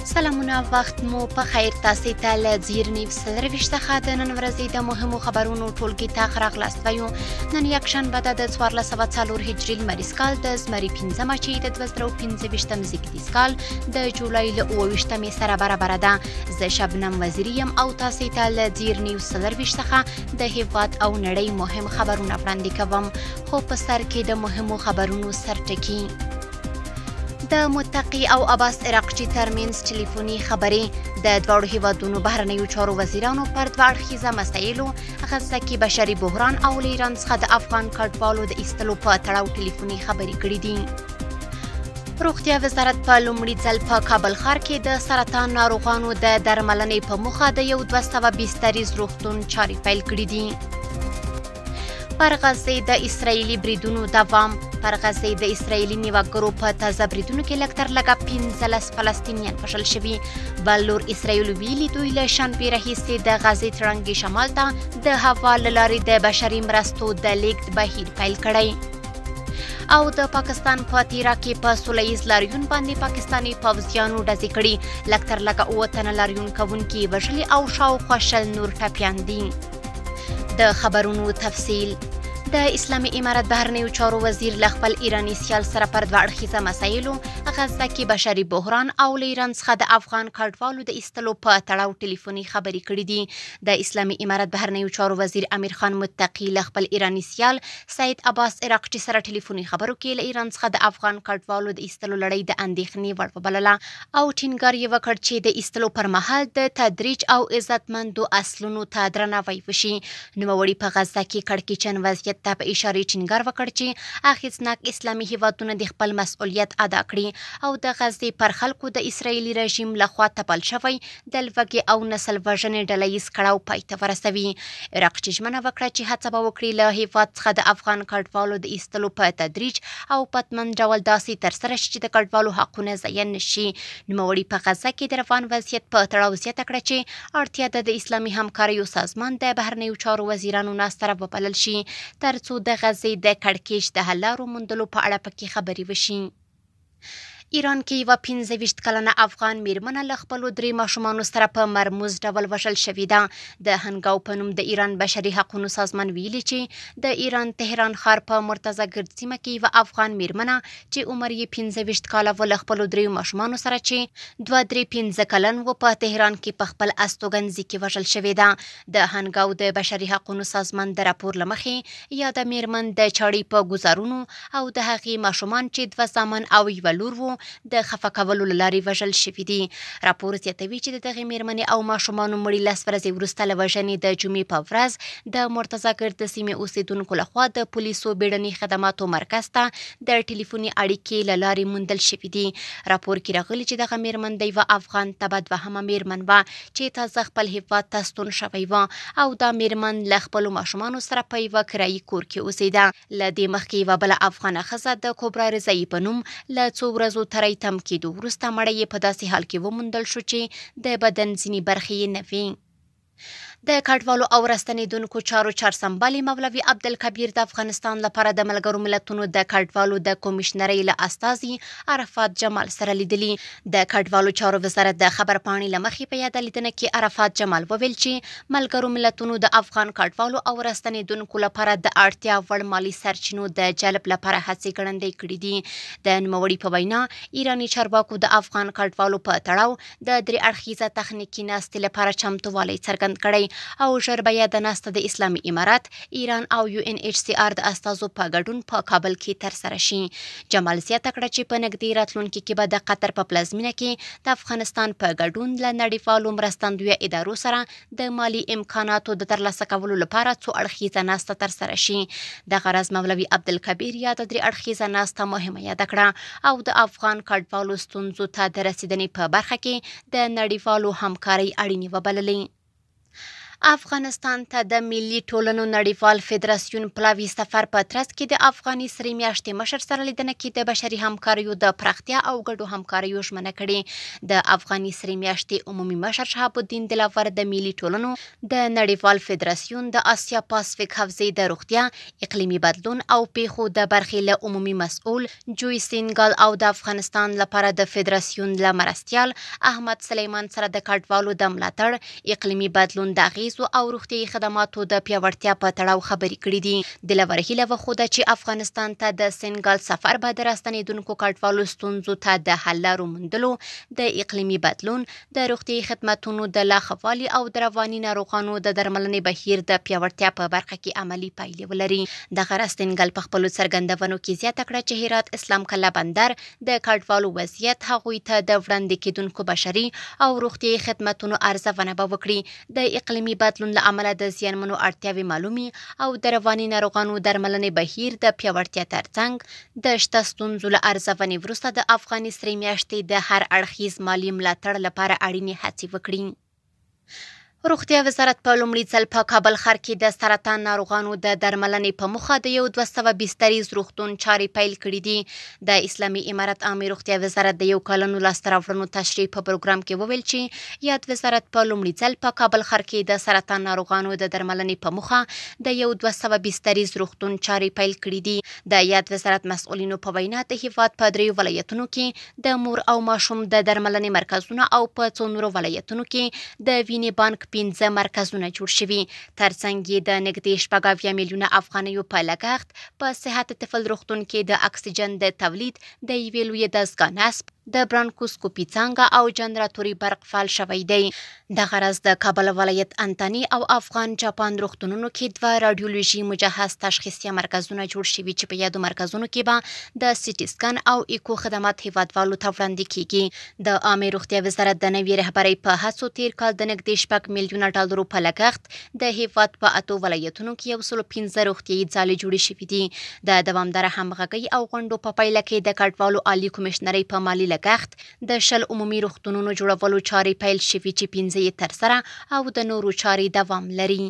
سلامونه، وخت مو په خیر. تاسو ته له ځیر نیوز 24 څخه د نن ورځې د مهمو خبرونو ټولګي ته ښه راغلاست وایو. نن یکشنبه ده، د 1404 هجري لمریز کال د زمري 5مه، چې د 2025 زیږدیز کال د جولای له 27مې سره برابره ده. زه شبنم وزیري یم او تاسو ته له ځیر نیوز 24 څخه د هیواد او نړۍ مهم خبرونه وړاندې کوم. خو په سر کې د مهمو خبرونو سرټکي: د متقي او عباس عراقچي ترمنځ ټلیفوني خبرې، د دواړو هیوادونو بهرنیو چارو وزیرانو پر دوه اړخیزه مسایلو، غزه کې بشري بحران او له ایران څخه د افغان کډوالو د ایستلو په تړاو ټلیفوني خبرې کړې دي. روغتیا وزارت په لومړي ځل په کابل ښار کې د سرطان ناروغانو د درملنې په موخه د یو 200 بستریز روغتون چارې پیل کړې دي. پر غزې د اسراییلي بریدونو دوام، پر غزې د اسراییلي نیواکګرو په تازه بریدونو کې لږ تر لږه 15 فلسطینیان وژل شوي. بل لور اسراییل ویلي، دوی له شنبې راهیسې د غزې تړانګې شمال ته د هوا له لارې د بشري مرستو د لیږد بهیر پیل کړی. او د پاکستان په تیرا کې په سوله ییز لاریون باندې پاکستاني پوځیانو ډزې کړي، لږ تر لږه 7 تنه لاریون کوونکي وژلي او شاوخوا 20 نور ټپیان دي. د خبرونو تفصیل: د اسلامي امارت بهرنیو چارو وزیر له خپل ایراني سیال سره پر دوه اړخیزه مسایلو، غزه کې بشري بحران او له ایران څخه د افغان کډوالو د ایستلو په تړاو ټلیفوني خبرې کړې دي. د اسلامي امارت بهرنیو چارو وزیر امیر خان متقي له خپل ایراني سیال سید عباس عراقچي سره ټلیفوني خبرو کې له ایران څخه د افغان کډوالو د ایستلو لړۍ د اندېښنې وړ وبلله او ټینګار یې وکړ چې د ایستلو پر مهال د تدریج او عزتمندو اصلونو ته درناوی وشي. نوموړي په غزه کې کړکېچن وضعیت ته په اشارې ټینګار وکړ چې اغېزناک اسلامي هیوادونه د خپل مسؤلیت ادا کړي او د غزې پر خلکو د اسراییلي رژیم لخوا تپل شوی د لوږې او نسل وژنې ډله ییز کړاو پای ته ورسوي. عراقچي ژمنه وکړه چې هڅه به وکړي له هیواد څخه د افغان کډوالو د ایستلو په تدریج او پتمن ډول داسې ترسره شي چې د کډوالو حقونه ضایع نه شي. نوموړي په غزه کې د روان وضعیت په تړاو زیاته کړه چې اړتیا ده د اسلامي همکاریو سازمان د بهرنیو چارو وزیرانو ناسته راوبلل شي، ترڅو د غزې د کړکېچ د حل لارو موندلو په اړه پکې خبرې وشي. ایران کې یوه 25 کلنه افغان میرمنه له خپلو 3 ماشومانو سره په مرموز ډول وژل شوې ده. د هنګاو په نوم د ایران بشري حقونو سازمان ویلي چې د ایران تهران ښار په مرتضی ګرد سیمه کې یوه افغان میرمنه چې عمر یې 25 کاله و، له خپلو 3 ماشومانو سره چې 2، 3، 5 کلن و، په تهران کې په خپل استوګنځي کې وژل شوې ده. د هنګاو د بشري حقونو سازمان د راپور له مخې، یاده میرمن د چاړې په ګوزارونو او د هغې ماشومان چې 2 زامن او یوه لور وو د خفه کولو له لارې وژل شوي دي. راپور زیاتوي چې د دغې میرمنې او ماشومانو مړي 10 ورځې وروسته له وژنې د جمعې په ورځ د مرتضی ګرد د سیمې اوسېدونکو لخوا د پولیسو بیړني خدماتو مرکز ته د ټلیفوني اړیکې له لارې موندل شوي دي. راپور کې راغلي چې دغه میرمن د یوه افغان تبع دوهمه میرمن وه چې تازه خپل هیواد ته ستون شوی وه او دا میرمن له خپلو ماشومانو سره په یوه کرایي کور کې اوسېده. له دې مخکې یوه بله افغانه ښځه د کوبرا رضایي په نوم له څو ورځو تری تم کېدو وروسته مړی یې په داسې حال کې وموندل شو چې د بدن ځینې برخې یې نه وې. د کډوالو او راستنېدونکو چارو چارسمبالي مولوي عبدالکبیر د افغانستان لپاره د ملګرو ملتونو د کډوالو د کمیشنرۍ له استازي عرفات جمال سره لیدلي. د کډوالو چارو وزارت د خبرپاڼې له مخې، په یاده لیدنه کې عرفات جمال وویل چې ملګرو ملتونو د افغان کډوالو او راستنېدونکو لپاره د اړتیا وړ مالي سرچینو د جلب لپاره هڅې ګړندۍ کړې دي. د نوموړي په وینا، ایراني چارواکو د افغان کډوالو په تړاو د درې اړخیزه تخنیکي ناستې لپاره چمتووالی څرګند کړی او ژر به یاده ناسته د اسلامي امارت، ایران او UNHCR د استازو په ګډون په کابل کې ترسره شي. جمال زیاته کړه چې په نږدې راتلونکي کې به د قطر په پلازمینه کې د افغانستان په ګډون له نړیوالو مرستندویه ادارو سره د مالي امکاناتو د ترلاسه کولو لپاره څو اړخیزه ناسته ترسره شي. دغه راز مولوي عبدالکبیر یاده درې اړخیزه ناسته مهمه یاده کړه او د افغان کډوالو ستونزو ته د رسېدنې په برخه کې د نړیوالو همکارۍ اړینې وبللې. افغانستان ته د ملي ټولنو نړیوال فدراسیون پلاوي سفر په ترڅ کې د افغاني سرې میاشتې مشر سره لیدنه کې د بشري همکاریو د پراختیا او ګډو همکاریو ژمنه کړې. د افغاني سرې میاشتې عمومي مشر شهاب الدین دلاور د ملي ټولنو د نړیوال فدراسیون د اسیا پاسفیک حوزې د روغتیا، اقلیمي بدلون او پیښو د برخې له عمومي مسؤل جوی سینګال او د افغانستان لپاره د فدراسیون له مرستیال احمد سلیمان سره د کډوالو د ملاتړ، اقلیمي بدلون د اغېزو او روغتیايي خدماتو د پیاوړتیا په تړاو خبرې کړې دي. دلاور هیله وښوده چې افغانستان ته د سینګال سفر به د راستنېدونکو کډوالو ستونزو ته د حل لارو موندلو، د اقلیمي بدلون، د روغتیايي خدمتونو د لا ښه والي او د رواني ناروغانو د درملنې بهیر د پیاوړتیا په برخه کې عملي پایلې ولري. دغه راز سینګل په خپلو څرګندونو کې زیاته کړه چې هرات اسلام کلا بندر د کډوالو وضعیت، هغوی ته د وړاندې کېدونکو بشري او روغتیايي خدمتونو ارزونه به وکړي، د اقلیمي بدلون له امله د زیانمنو اړتیاوې معلومې او د رواني ناروغانو درملنې بهیر د پیاوړتیا ترڅنګ د شته ستونزو له ارزونې وروسته د افغاني سرې میاشتې د هر اړخیز مالي ملاتړ لپاره اړینې هڅې وکړي. روغتیا وزارت په لومړي ځل په کابل ښار کې د سرطان ناروغانو د درملنې په موخه د یو 200 بستریز روغتون چارې پیل کړې دي. د اسلامي امارت عامې روغتیا وزارت د یو کلنو لاسته راوړنو تشریح په پروګرام کې وویل چې یاد وزارت په لومړي ځل په کابل ښار کې د سرطان ناروغانو د درملنې په موخه د یو 200 بستریز روغتون چارې پیل کړې دي. د یاد وزارت مسؤلینو په وینا د هیواد په دریو ولایتونو کې د مور او ماشوم د درملنې مرکزونه او په څو نورو ولایتونو کې د وینې بانک 5 مرکزونه جوړ شوي. ترڅنګ یې د نږدې 76 میلیونه افغانیو په لګښت په صحت طفل روغتون کې د اکسیجن د تولید د یوې لویې دستګاه نصب، د برانکوسکوپي څانګه او جنراتوري برق فعال شوی دی. دغه راز د کابل ولایت انتاني او افغان جاپان روغتونونو کې 2 راډیولوژي مجهز تشخیصیه مرکزونه جوړ شوي چې په یادو مرکزونو کې به د سیټي سکن او ایکو خدمات هیوادوالو ته وړاندې کیږي. د عامې روغتیا وزارت د نوې رهبرۍ په هڅو تیر کال د نږدې 6 میلیونه ډالرو په لګښت د هیواد په 8 ولایتونو کې 105 روغتیايي ځالې جوړې شوې دي. د دوامداره همغږۍ او غونډو په پایله کې د کډوالو عالي کمیشنرۍ په مالي لګښت د 20 عمومي روغتونونو جوړولو چارې پیل شوې چې 5 یې ترسره او د نورو چارې دوام لري.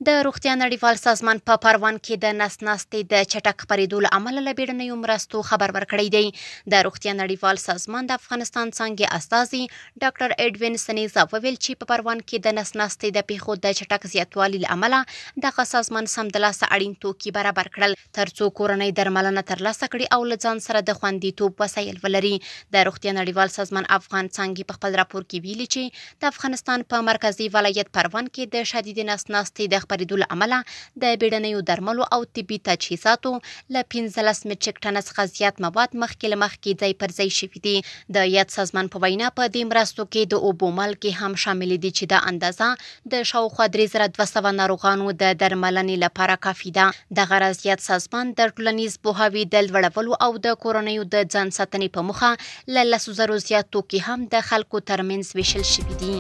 د روغتیا نړیوال سازمان په پروان کې د نس ناستې د چټک خپرېدو له امله له بیړنیو مرستو خبر ورکړی دی. د روغتیا نړیوال سازمان د افغانستان څانګې استازي ډاکټر اډوین سنیزا وویل چې په پروان کې د نس ناستې د پیښو د چټک زیاتوالي له امله دغه سازمان سمدلاسه اړین توکي برابر کړل ترڅو کورنۍ درملنه ترلاسه کړي او له ځان سره د خوندیتوب وسایل ولري. د روغتیا نړیوال سازمان افغان څانګې په خپل راپور کې ویلي چې د افغانستان په مرکزي ولایت پروان کې د شدیدې نس ناستې د خپرېدو له امله د بیړنیو درملو او طبي تجهیزاتو له 15 مټریک ټنه څخه زیات مواد مخکې له مخکې ځای پر ځای شوي دي. د یاد سازمان په وینا په دې مرستو کې د اوبو مالګې هم شاملې دي چې دا اندازه د شاوخوا 3200 ناروغانو د درملنې لپاره کافي ده. دغه راز یاد سازمان د ټولنیز پوهاوي د لوړولو او د کورنیو د ځان ساتنې په موخه له 10,000 زیات توکي هم د خلکو ترمنځ ویشل شوي دي.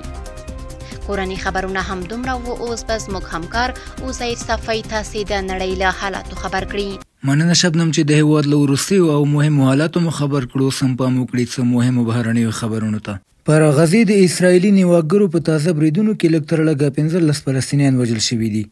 کورني خبرونه هم دومره وو. اوس به زموږ همکار عزیر صفايي تاسې د نړۍ له حالاتو خبر کړي. مننه شبنم چې د هیواد له وروستیو او مهمو حالاتو مو خبر کړو. سم پام وکړي څه مهمو بهرنیو خبرونو ته. پر غزې د اسراییلي نیواکګرو په تازه بریدونو کې لږ تر لږه 15 فلسطینیان وژل شوي دي.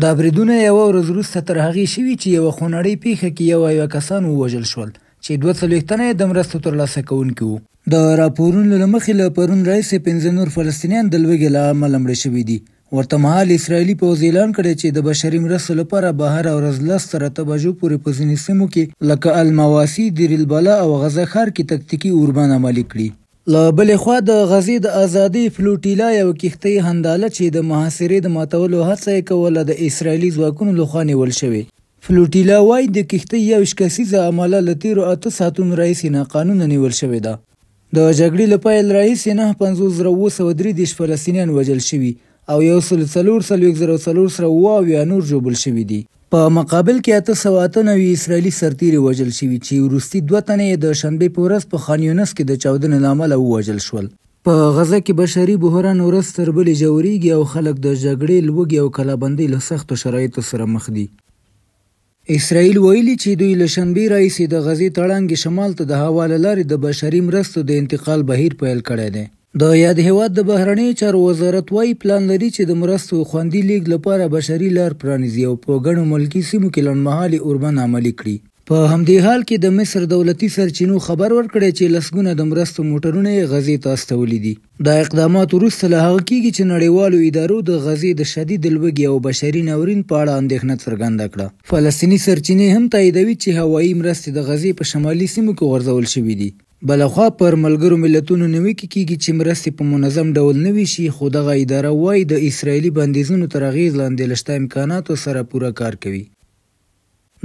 دا بریدونه یوه ورځ وروسته تر هغې شوي چې یوه خونړۍ پیښه کې 71 کسان ووژل شول چې 42 تنه یې د مرستو ترلاسه کوونکي وو. د راپورونو له مخې له پرون راهیسې 5 نور فلسطینیان د لوږې له امله مړه شوي دي. ورته مهال اسراییلي پوځ اعلان کړی چې د بشري مرستو لپاره به هره ورځ 10 تر 8 بجو پورې په ځینو سیمو کې لکه المواسي، دیر البلا او غزه ښار کې تکتیکي اوربند عملي کړي. له بلې خوا د غزې د ازادۍ فلوټیلا یوه کښتۍ هنداله چې د محاصرې د ماتولو هڅه یې کوله د اسراییلي ځواکونو لخوا نیول شوې. فلوټیلا وایي د کښتۍ 21 کسیزه عمله له تېرو 8 ساعتونو راهیسې ناقانونه نیول شوې ده. د جګړې له پیل راهیسې 59,733 فلسطینیان وژل شوي او 144,477 نور ژوبل شوي دي. په مقابل کې 898 اسراییلي سرتیري وژل شوي چې وروستي 2 تنه یې د شنبې په ورځ په خان یونس کې د چاودنې له امله ووژل شول. په غزه کې بشري بحران ورځ تر بلې ژورېږي او خلک د جګړې، لوږې او کلابندۍ له سختو شرایطو سره مخ دي. اسراییل ویلي چې دوی له شنبې راهیسې د غزې تړانګې شمال ته د هوا له لارې د بشري مرستو د انتقال بهیر پیل کړی دی. د یاد هېواد د بهرنیو چارو وزارت وايي، پلان لري چې د مرستو خوندي لېږد لپاره بشري لار پرانیزي او په ګڼو ملکي سیمو کې لنډمهالي اوربند عملي کړي. په همدې حال کې د مصر دولتي سرچینو خبر ورکړی چې لسګونه د مرستو موټرونه یې غزې ته استولي دي. دا اقدامات وروسته له هغه کېږي چې نړیوالو ادارو د غزې د شدید لوږې او بشري ناورین په اړه اندېښنه څرګنده کړه. فلسطیني سرچینې هم تاییدوي چې هوایي مرستې د غزې په شمالي سیمو کې غورځول شوې دي. بلخوا پر ملګرو ملتونو نیوکې کېږي چې مرستې په منظم ډول نه وېشي، خو دغه اداره وايي د اسراییلي بندیزونو تر اغېز لاندې له شته امکاناتو سره پوره کار کوي.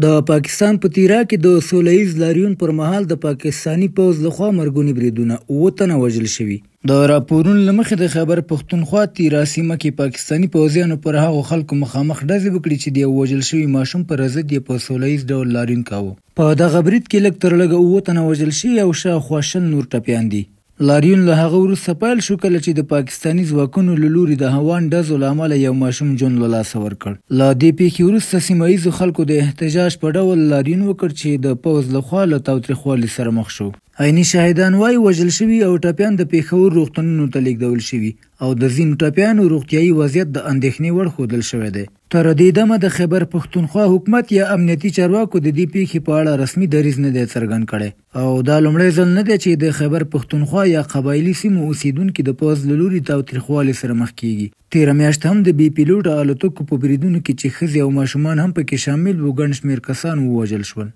د پاکستان په تیرا کې د سوله ییز لاریون پر مهال د پاکستاني پوځ لخوا مرګوني بریدونه، اووه تنه وژل شوي. د راپورونو له مخې د خیبر پښتونخوا تیرا سیمه کې پاکستاني پوځیانو پر هغو خلکو مخامخ ډزې وکړې چې د یو وژل شوي ماشوم پر ضد یې په سوله ییز ډول لاریون کاوه. په دغه برید کې لږ تر لږه اووه تنه وژل شوي او شاوخوا 20 نور ټپیان دي. لاریون له هغه وروسته پیل شو کله چې د پاکستاني ځواکونو له لوري د هوان ډزو له امله یو ماشوم ژوند له لاسه ورکړ. له دې پېښې وروسته سیمه ییزو خلکو د احتجاج په ډول لاریون وکړ چې د پوځ لخوا له تاوتریخوالي سره مخ شو. عیني شاهدان وايي وژل شوي او ټپیان د پېښور روغتونونو ته لېږدول شوي او د ځینو ټپیانو روغتیايي وضعیت د اندېښنې وړ ښودل شوی دی. تر دې دمه د خیبر پښتونخوا حکومت یا امنیتي چارواکو د دې پېښې په اړه رسمي دریځ نه دی څرګند کړی او دا لومړی ځل نه دی چې د خیبر پښتونخوا یا قبایلي سیمو اوسېدونکي د پوځ له لوري تاوتریخوالي سره مخ کېږي. تېره میاشت هم د بې پیلوټه الوتکو په بریدونو کې چې ښځې او ماشومان هم پکې شامل وو، ګڼ شمېر کسان ووژل شول.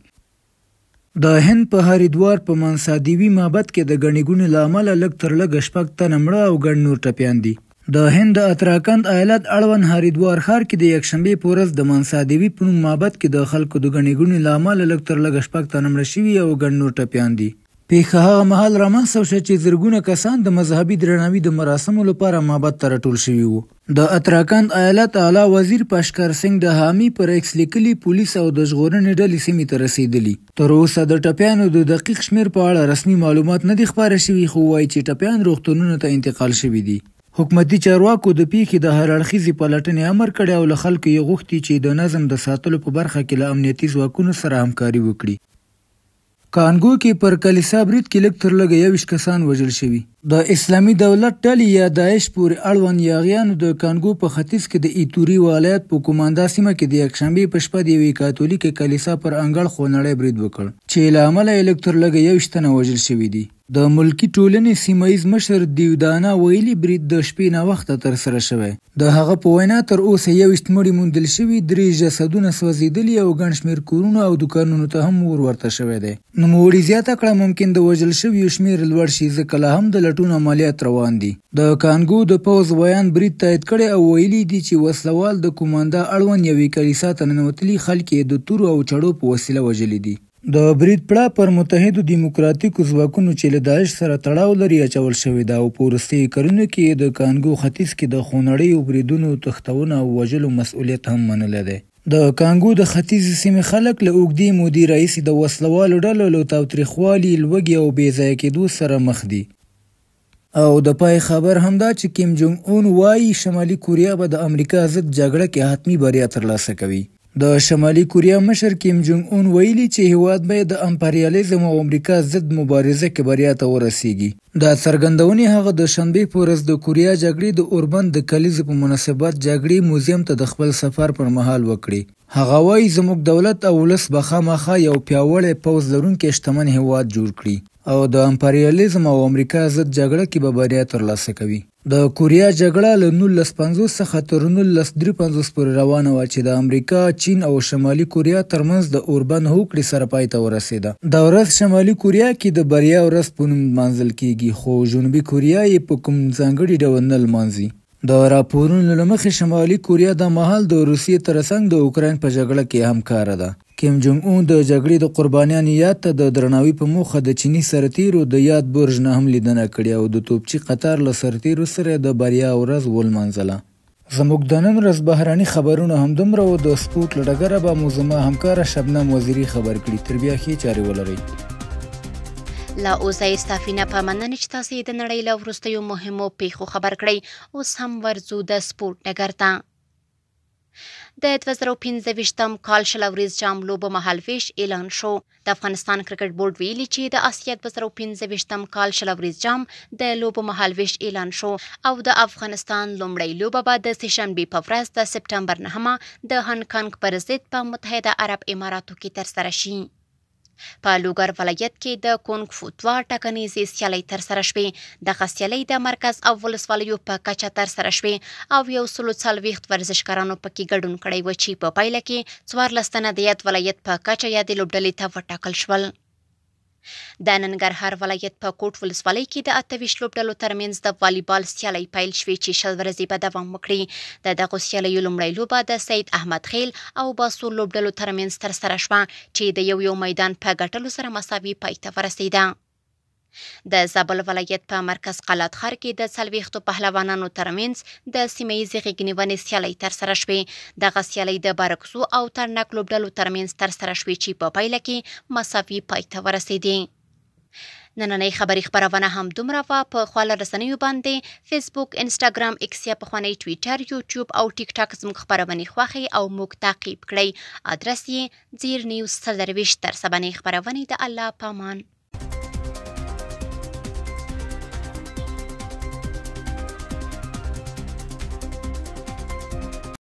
د هند په هریدوار په منسادیوي معبد کې د ګڼې ګوڼې له امله لږ تر لږه شپږ تنه مړه او ګڼ نور ټپیان دي. د هند د اتراکند ایالت اړوند هریدوار ښار کې د یکشنبې په ورځ د منسادیوي په نوم معبد کې د خلکو د ګڼې ګوڼې له امله لږ تر لږه شپږ تنه مړه شوي او ګڼ نور ټپیان دي. پېښه هغه مهال رامنځته شوه چې زرګونه کسان د مذهبي درناوي د مراسمو لپاره معبد ته راټول شوي وو. د اتراکند ایالت اعلی وزیر پشکر سینګ ډهامي پر ایکس لیکلي، پولیس او د ژغورنې ډلې سیمې ته رسېدلي. تر اوسه د ټپیانو د دقیق شمېر په اړه رسمي معلومات نه دي خپاره شوي، خو وايي چې ټپیان روغتونونو ته انتقال شوي دي. حکومتي چارواکو د پېښې د هر اړخیزې پلټنې امر کړی او له خلکو یې غوښتي چې د نظم د ساتلو په برخه کې له امنیتي ځواکونو سره همکاري وکړي. کانګو کې پر کلیسا برید کې لږ تر لږه 21 کسان وژل شوي. د اسلامي دولت ډلې یا داعش پورې اړوند یاغیانو د کانګو په ختیځ کې د ایتوري ولایت په کوماندا سیمه کې د یکشنبې په شپه د یوې کاتولیکې کلیسا پر انګړ خونړی برید وکړ چې له امله یې لږ تر لږه 21 تنه وژل شوي دي. د ملکي ټولنې سیمه ییز مشر دیودانا ویلي برید د شپې ناوخته ترسره شوی. د هغه په وینا تر اوسه 21 مړي موندل شوي، 3 جسدونه سوځېدلي او ګڼ شمېر کورونو او دوکانونو ته هم اور ورته شوی دی. نوموړي زیاته کړه ممکن د وژل شویو شمېر لوړ شي ځکه لا هم د لټون عملیات روان دي. د کانګو د پوځ ویاند برید تایید کړی او ویلي دي چې وسلوال د کوماندا اړوند یوې کلیسا ته ننوتلي خلک یې د تورو او چړو په وسیله وژلي دي. د برید پړه پر متحدو دیموکراتیکو ځواکونو چې له داعش سره تړاو لري اچول شوې ده او په وروستیو کلونو کې یې د کانګو ختیځ کې د خونړیو بریدونو، تښتونو او وژلو مسؤلیت هم منلی دی. د کانګو د ختیځې سیمې خلک له اوږدې مودې راهیسې د وسلوالو ډلو له تاوتریخوالي، لوږې او بې ځایه کېدو سره مخ دي. او د پای خبر هم دا چې کیم جونګ اون وايي شمالي کوریا به د امریکا ضد جګړه کې حتمي بریا ترلاسه کوي. د شمالي کوریا مشر کیم جونګ اون ویلي چې هیواد به د امپریالیزم او امریکا ضد مبارزه کې بریا ته ورسیږي. دا څرګندونې هغه د شنبې په ورځ د کوریا جګړې د اوربند د کلیزې په مناسبت جګړې موزیم ته د خپل سفر پر مهال وکړې. هغه وايي زموږ دولت او ولس به خامخا یو پیاوړی پوځ لرونکی شتمن هیواد جوړ کړي او د امپریالیزم او امریکا ضد جګړه کې به بریا ترلاسه کوي. د کوریا جګړه له 1950 څخه تر 1953 پورې روانه وه چې د امریکا، چین او شمالي کوریا ترمنځ د اوربند هوکړې سره پای ته ورسېده. دا ورځ شمالي کوریا کې د بریا ورځ په نوم لمانځل کېږي، خو جنوبي کوریا یې په کوم ځانګړي ډول نه لمانځي. د راپورونو له مخې شمالي کوریا دا مهال د روسیې ترڅنګ د اوکراین په جګړه کې همکاره ده. کیم جونګ اون د جګړې د قربانیانو یاد ته د درناوي په موخه د چیني سرتیرو د یاد برج نه هم لیدنه کړې او د توپچي قطار له سرتیرو سره د بریا ورځ ولمانځله. زموږ د نن ورځ بهرني خبرونه همدومره وو. د سپورټ له ډګره به مو زما همکاره شبنم وزیري خبر کړي. تر بیا ښې چارې ولرئ. له اوسه ستافینه په مننه چې تاسې د نړۍ له وروستیو مهمو پیښو خبر کړئ. اوس هم ورځو د سپورټ ډګر ته. د 2025 کال 20 اوریز جام لوبو مهالوېش اعلان شو. د افغانستان کرکټ بورډ ویلي چې د اسیا 2025 کال 20 اوریز جام د لوبو مهالوېش اعلان شو او د افغانستان لومړۍ لوبه به د سهشنبې په ورځ د سپټمبر 9 د هانکانګ پر ضد په متحده عرب اماراتو کې ترسره شي. په لوګر ولایت کې د کونګ فو دوه ټاکنیزې سیالۍ ترسره شوې. دغه سیالۍ د مرکز او ولسوالیو په کچه ترسره شوې او 140 ورزشکارانو پکې ګډون کړی و چې په پایله کې 14 تنه د یاد ولایت په کچه یادې لوبډلې ته وټاکل شول. د ننګرهار ولایت په کوټ ولسوالۍ کې د 28 لوبډلو ترمنځ د والیبال سیالۍ پیل شوې چې 20 ورځې به دوام وکړي. د دغو سیالیو لومړۍ لوبه د سید احمد خیل او باسور لوبډلو ترمنځ ترسره شوه چې د یو یو میدان په ګټلو سره مساوي پای ته ورسېده. د زابل ولایت په مرکز قلات ښار کې د 40 پهلوانانو ترمنځ د سیمه ییزې غېږنیونې سیالۍ ترسره شوې. دغه سیالۍ د بارکزو او ترنک لوبډلو ترمنځ ترسره شوې چې په پایله کې مساوي پای ته ورسېدې. نننۍ خبري خپرونه هم دومره وه. په خواله رسنیو باندې فیسبوک، انسټاګرام، ایکس یا پخوانی ټویټر، یوټیوب او ټیک ټاک زموږ خپرونې خوښې او موږ تعقیب کړئ. ادرس یې ځیر نیوز 24. تر سبانۍ خپرونې د الله پامان.